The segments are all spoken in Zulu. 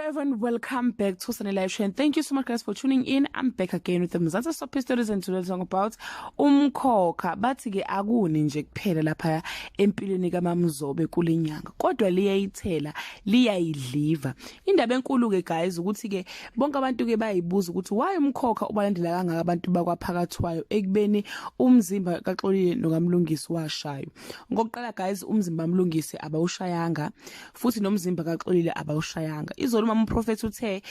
Everyone, welcome back to Sunday Live Show and thank you so much, guys, for tuning in. I'm back again with the Mzansi Soap Stories and today talking about umkhokha. Bathi ke akuni nje kuphela lapha empilweni kaMamzobe kulenyanga, kodwa liyayithela liyayidliva. Indaba enkulu ke, guys, ukuthi ke bonke abantu ke bayibuza ukuthi why umkhokha ubalandela kangaka abantu bakwaPhakathwayo ekubeni umzimba kaXolile nokaMlungisi washayo. Ngokuqala, guys, umzimba kaMlungisi abawushayanga futhi nomzimba kaXolile abawushayanga. Izolo umama uProphet uthe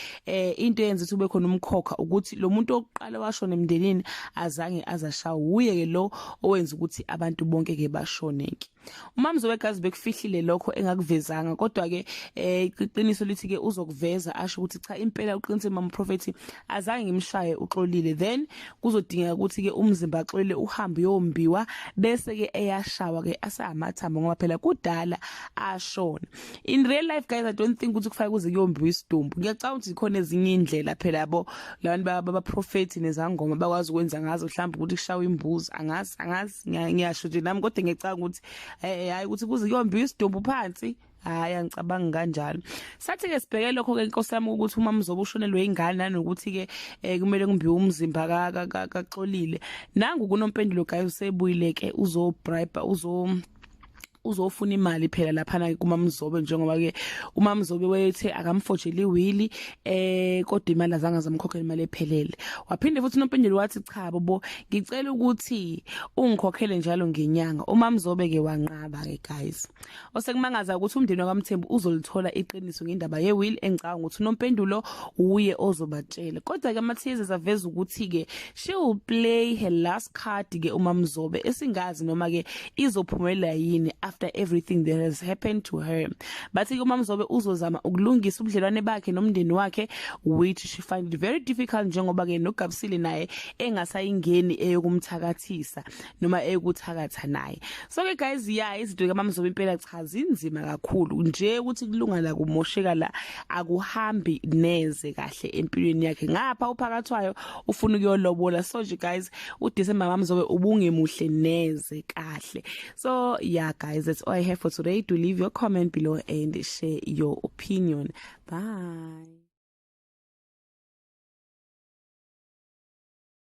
into eyenza ukuthi ube khona umkhokha ukuthi lo muntu oqala washona emndenini azange azashawa, uye ke lo owenza ukuthi abantu bonke ke bashone ke. UMamzobe, guys, bekufihlile lokho, engakuvezanga, kodwa ke iqiniso lithi ke uzokuveza asho ukuthi cha, impela uqinisile mama Prophet, azange ngimshaye uXolile. Then kuzodingeka ukuthi ke umzimba kaXolile uhambe uyombiwa bese ke eyashawa ke asamathambo, ngoba phela kudala ashona. In real life, guys, I don't think ukuthi kufake kuze kuyombiwa isidumbu. Ngiyacabanga ukuthi khona ezinye indlela phela yabo labantu baba prophet nezangoma bakwazi ukwenza ngazo, mhlawumbe ukuthi kushawa imbuzi, angazi, angazi, ngiyasho nje nami, kodwa ngiyacabanga ukuthi hayi, ukuthi kuze kuyombiwa isidumbu phansi, hayi, angicabangi kanjalo. Sathi ke sibheke lokho ke, inkosi yami, ukuthi uma Mzobe ushonelwe ingane nanokuthi ke kumele kumbiwe umzimba kaXolile. Nangu kunoMpendulo, guys, usebuyile ke, uzo bribe, uzofuna imali phela laphana kuMamzobe, njengoba ke uMamzobe wayethe akamfojele i-will, kodwa imali azange azamkhokhela imali ephelele. Waphinde futhi uNompendulo wathi, "Cha bo, ngicela ukuthi ungikhokhele njalo ngenyanga." UMamzobe ke wanqaba ke, guys. Osekumangaza ukuthi umndeni wakaMthembu uzolithola iqiniso ngendaba ye-will, engicabanga ukuthi uNompendulo uye ozobatshela. Kodwa ke ama-teasers aveza ukuthi ke she will play her last card ke uMamzobe, esingazi noma ke izophumelela yini after everything that has happened to her. Bathi ke uMamzobe uzozama ukulungisa ubudlelwane bakhe nomndeni wakhe, which she find it very difficult, njengoba ke noGabsile naye engasayingeni eyokumthakathisa noma ekuthakatha naye. So ke, guys, yeah, izinto kaMamzobe impela cha, zinzima kakhulu nje, ukuthi kulunga la kumosheka la, akuhambi neze kahle empilweni yakhe. Ngapha uPhakathwayo ufuna ukuyolobola. So nje, guys, uDecember Mamzobe ubungemuhle neze kahle. So yeah, guys, that's all I have for today. Do leave your comment below and share your opinion. Bye.